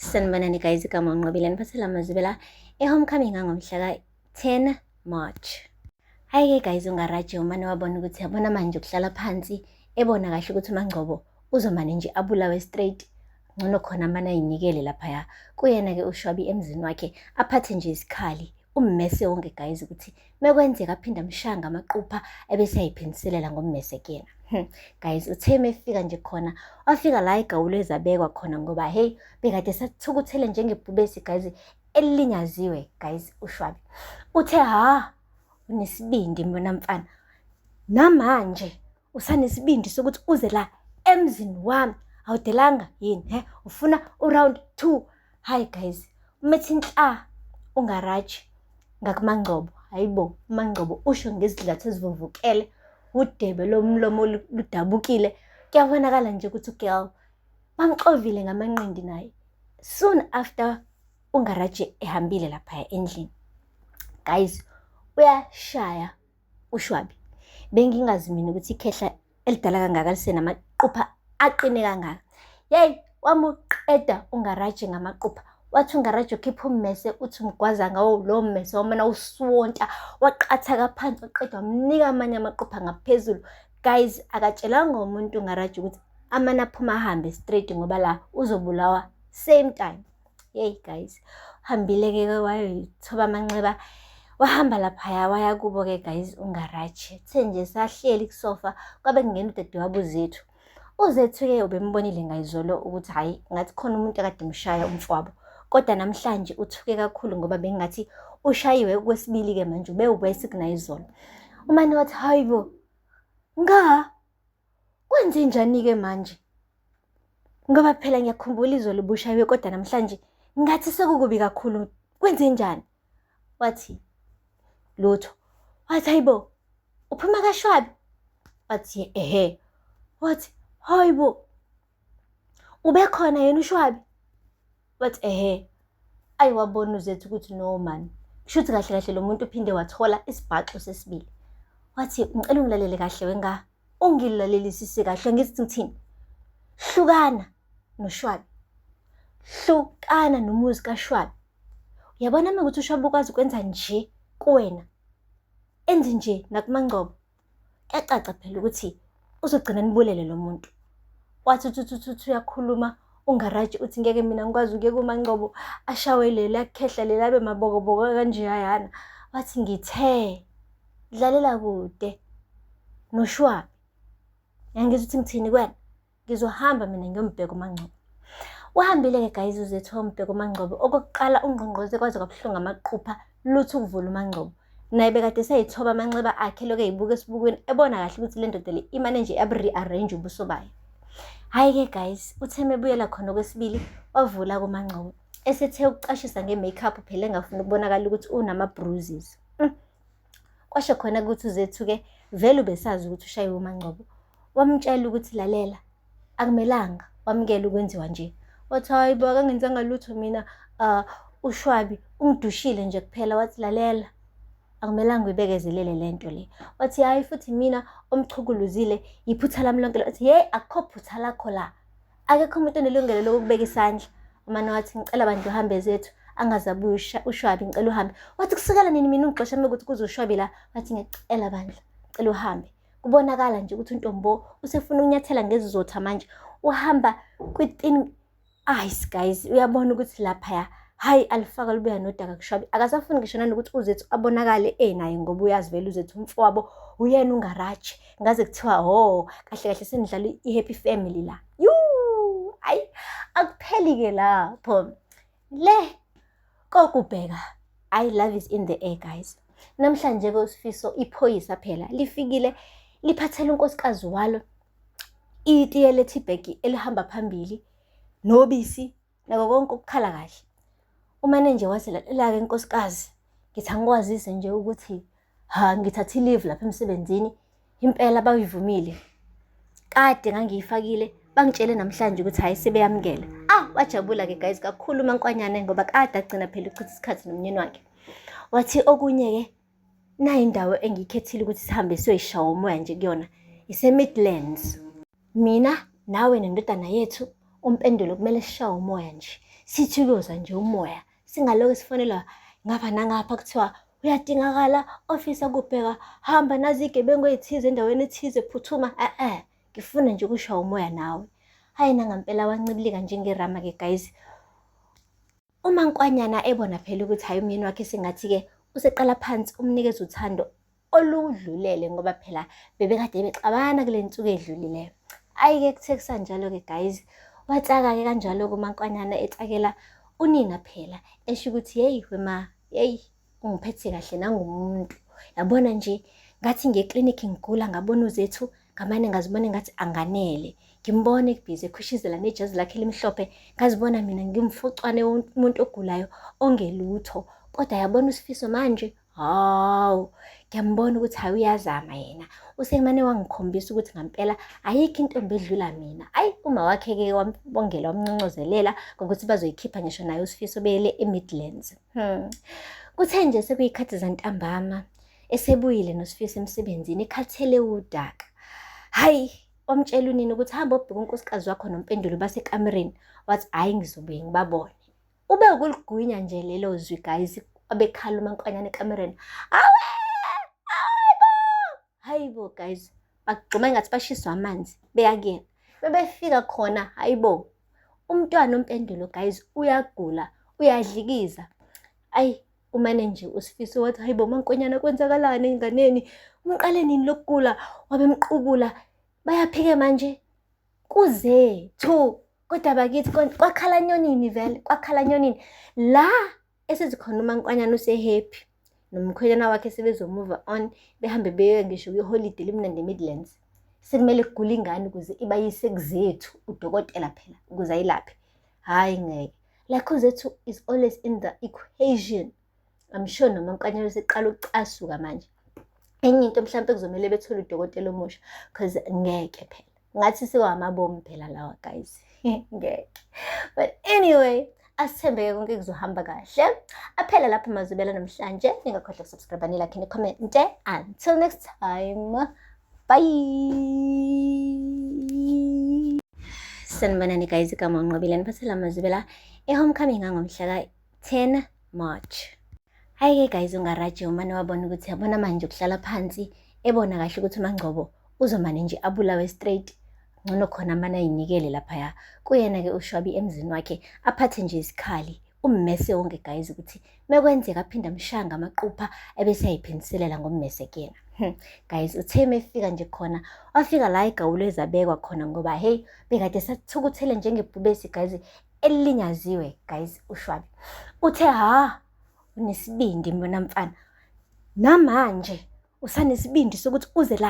Sanibonani guys, igama uNqobile niphathela amazwibela e-homecoming angomhla ka-10 March. Hhayi-ke guys, ungaraji umane wabona ukuthi yabona manje ukuhlala phansi ebona kahle ukuthi uMangcobo uzomane nje abulawe straight ngcono khona amane ayinikele laphaya kuyena-ke uShwabi emzini wakhe aphathe nje isikhali ummese wonke guys ukuthi mekwenzeka aphinde amshaya ngamaqupha ebese ayiphindiselela ngommese kuyena. Guys uthe mefika nje khona wafika la igawulo ezabekwa khona ngoba hey bekade sathukuthele njengebhubesi guys elinyaziwe guys uShwabi. Uthe ha unesibindi mina mfana namanje usanesibindi sokuthi uze la emzini wami awudelanga yini he ufuna uround 2 hayi guys umethi nhla ungaraji ngakumangcobo hayibo umangcobo usho ngezidlathu ezivuvukele udebe lomlomo ludabukile kuyabonakala nje ukuthi ugirl bamxovile ngamanqindi naye soon after ungaraji ehambile lapha endlini guys uyashaya ushwabi bengingazi mina ukuthi ikhehla elidala kangaka lisenamaqupha aqine kangaka yeyi wamuqeda ungaraji ngamaqupha wathi ungaraji ukhipha ummese uthi umgwaza ngawo lowo mmese wamana usuwonta waqathaka phansi waqeda wamnika amanye amaqupha ngaphezulu guys akatshelanga umuntu ungaraji ukuthi amane aphuma ahambe straight ngoba la uzobulawa same time Yey guys, uhambile-ke wayoyithoba amanxeba wahamba laphaya waya kubo-ke guys ungaraji. Kuthe nje sahleli kusofa kwabe kungena udadewabo uZethu. UZethu-ke ubembonile ngayizolo ukuthi hhayi ngathi khona umuntu akade emshaya umfowabo. Kodwa namhlanje uthuke kakhulu ngoba bengathi ushayiwe okwesibili-ke manje ube worse kunayizolo. Umane wathi hayi bo, nga kwenzenjani-ke manje? Ngoba phela ngiyakhumbula izolo ubushayiwe kodwa namhlanje ngathi sekukubi kakhulu. Kwenzenjani? Wathi lutho. Wathi hayibo, uphuma kaShwabi? Wathi ehe. Wathi hayibo, ubekhona yena uShwabi? Wathi ehe. Ayi wabona uZethu ukuthi no man. Kushuthi kahle kahle lo muntu uphinde wathola isibhaxu sesibili. Wathi ngicela ungilalele kahle wenga. Ungilalelisise kahle ngithi ngithini? Hlukana noShwabi. Hlukana nomuzi kaShwabi. Uyabona uma ukuthi uShwabi ukwazi ukwenza nje kuwena. Enze nje nakuMangcobo. Kuyacaca phela ukuthi uzogcina nibulele lo muntu. Wathi uthi uthi uthi uyakhuluma ungaraji uthi ngeke mina ngikwazi ukuyeka uMangcobo ashawe leli akhehla leli abe mabokoboko kanjeyayana. Wathi ngithe dlalela kude noShwabi. Yangizwa ukuthi ngithini kuwena? Ngizohamba mina ngiyombheka uMangcobo. Uhambile-ke guys uZethu wayombheka uMangcobo. Okokuqala ungqongqoze kwaze kwabuhlungu amaqupha lutho ukuvula uMangcobo. Naye bekade eseyithoba amanxeba akhe lokhu eyibuka esibukweni ebona kahle ukuthi le ndoda le imane nje yabu-rearrange ubuso bayo. Hhayi-ke guys, uthe mebuyela khona okwesibili wavula kuMangcobo. Esethe ukucashisa nge-makeup phela engafuni ukubonakala ukuthi unama-bruises. Kwasho khona ukuthi uZethu-ke vele ubesazi ukuthi ushayiwe uMangcobo. Wamtshela ukuthi lalela, akumelanga wamukele ukwenziwa nje. Wathi hayi bo akangenzanga lutho mina uShwabi ungidushile nje kuphela. Wathi lalela, akumelanga uyibekezelele le nto le. Wathi hhayi futhi mina omchukuluzile yiphutha lami lonke. Wathi yeyi akukho phutha lakho la. Akekho umuntu onelungelo lokukubeka isandla. Umane wathi ngicela bandla uhambe Zethu angaze abuye uShwabi ngicela uhambe. Wathi kusukela nini mina ungixosha uma kuthi kuze uShwabi la. Wathi ngiyacela bandla ngicela uhambe. Kubonakala nje ukuthi uNtombo usefuna ukunyathela ngezizotha manje. Uhamba kwi-thin ice guys. Uyabona ukuthi laphaya hhayi alifaka libuya nodaka kuShwabi. Akasafuni ngisho nanokuthi uZethu abonakale enaye ngoba uyazi vele uZethu umfowabo uyena ungaraji. Ngaze kuthiwa ho kahle kahle senidlala i-happy family la. Yuu, ayi akupheli-ke lapho. Le kokubheka I love is in the air guys. Namhlanje-ke uSifiso iphoyisa phela lifikile liphathela unkosikazi walo itiye le-teabag elihamba phambili nobisi nako konke okukhala kahle. Umane nje wathi lalela-ke nkosikazi, ngithi angikwazise nje ukuthi ha ngithathe i-leave lapha emsebenzini impela bayivumile. Kade ngangiyifakile bangitshele namhlanje ukuthi hhayi sebeyamukela. Ah wajabula-ke guys kakhulu uMankwanyane ngoba kade agcina phela ukuchitha isikhathi nomnyeni wakhe. Wathi okunye-ke nayi indawo engiyikhethile ukuthi sihambe siyoyishawa umoya nje kuyona ise-Midlands. Mina nawe nendodana yethu uMpendulo kumele sishawe umoya nje. Sithi kuyoza nje umoya. Singaloke sifonelwa ngapha nangapha kuthiwa uyadingakala ofisa kubheka hamba nazi igebengu ey'thize endaweni ethize phuthuma e-e ngifuna nje ukushawa umoya nawe. Hhayi nangampela wancibilika njengerama-ke guys. UMaNkwanyana ebona phela ukuthi hhayi umyeni wakhe sengathi-ke useqala phansi umnikeza uthando oludlulele ngoba phela bebekade bexabana kule nsuku edlulileyo. Ayi-ke kuthe kusanjalo-ke guys, watsaka-ke kanjalo-ke uMaNkwanyana etsakela unina phela esho ukuthi yeyi wema yeyi ungiphethe kahle nangumuntu. Yabona nje ngathi ngiye eklinikhi ngigula ngabona uZethu ngamane ngazibona engathi anganele ngimbone kubhizi ekhwishizela nejazi lakhe elimhlophe ngazibona mina ngimfucwane umuntu ogulayo ongelutho kodwa yabona uSifiso manje hawu ngiyambona ukuthi hayi uyazama yena usemane wangikhombisa ukuthi ngampela ayikho intombi edlula mina ayi uma wakhe-ke wambongela wamnconcozelela ngokuthi bazoyikhipha ngisho naye uSifiso beyele eMidlands. Kuthe nje sekuyikhathi zantambama esebuyile noSifiso emsebenzini ekhathele udaka. Hayi, wamtshela unina ukuthi hamba obheka unkosikazi wakho noMpendulo basekamereni. Wathi hhayi ngizobuye ngibabone. Ube ukuligwinya nje lelo zwi guys, abekhala uMaNkwanyana ekamereni. Awe! Hayibo! Hayibo guys, bagxuma engathi bashiswa amanzi beya kuyena. Bebefika khona, hayibo. Umntwana uMpendulo guys uyagula, uyadlikiza. Ayi umane nje uSifiso wathi hayibo mankonyana kwenzakalani enganeni umqale nini lokugula wabemqubula bayaphike manje kuze thu kodwa bakithi kwakhala nyonini vele kwakhala nyonini la esizikhona umankwanyana usehappy nomkhwenyana wakhe sebezomuva on behambe beye ngisho kwiholide limnandi eMidlands sekumele kugule ingane ukuze ibayise kuzethu udokotela phela ukuze ayilaphe hhayi ngeke like uZethu is always in the equation. I'm sure noma Nkanyelo seqala ukucasuka manje. Enye into mhlawumpe kuzomele bethole udokotela omusha because ngeke phela. Ngathi sewamabomu phela lawa guys. Ngeke. But anyway, asithembeke konke kuzohamba kahle. Aphela lapho mazubela namhlanje. Ningakhohlwa ukusubscribe, nilike, ni-comment. Until next time. Bye. Sanibonani guys, igama uNqobile niphathela amazwibela e-homecoming angomhla ka-10 March. Hhayi-ke guys, ungaraji umane wabona ukuthi yabona manje ukuhlala phansi ebona kahle ukuthi uMangcobo uzomane nje abulawe straight ngcono khona amane ayinikele laphaya kuyena-ke uShwabi emzini wakhe aphathe nje isikhali ummese wonke guys ukuthi mekwenzeka aphinde amshaya ngamaqupha ebese ayiphindiselela ngommese kuyena. Guys uthe mefika nje khona wafika la igawulo ezabekwa khona ngoba hey bekade sathukuthele njengebhubesi guys elinyaziwe guys uShwabi. Uthe ha unesibindi mina mfana namanje usanesibindi sokuthi uze la.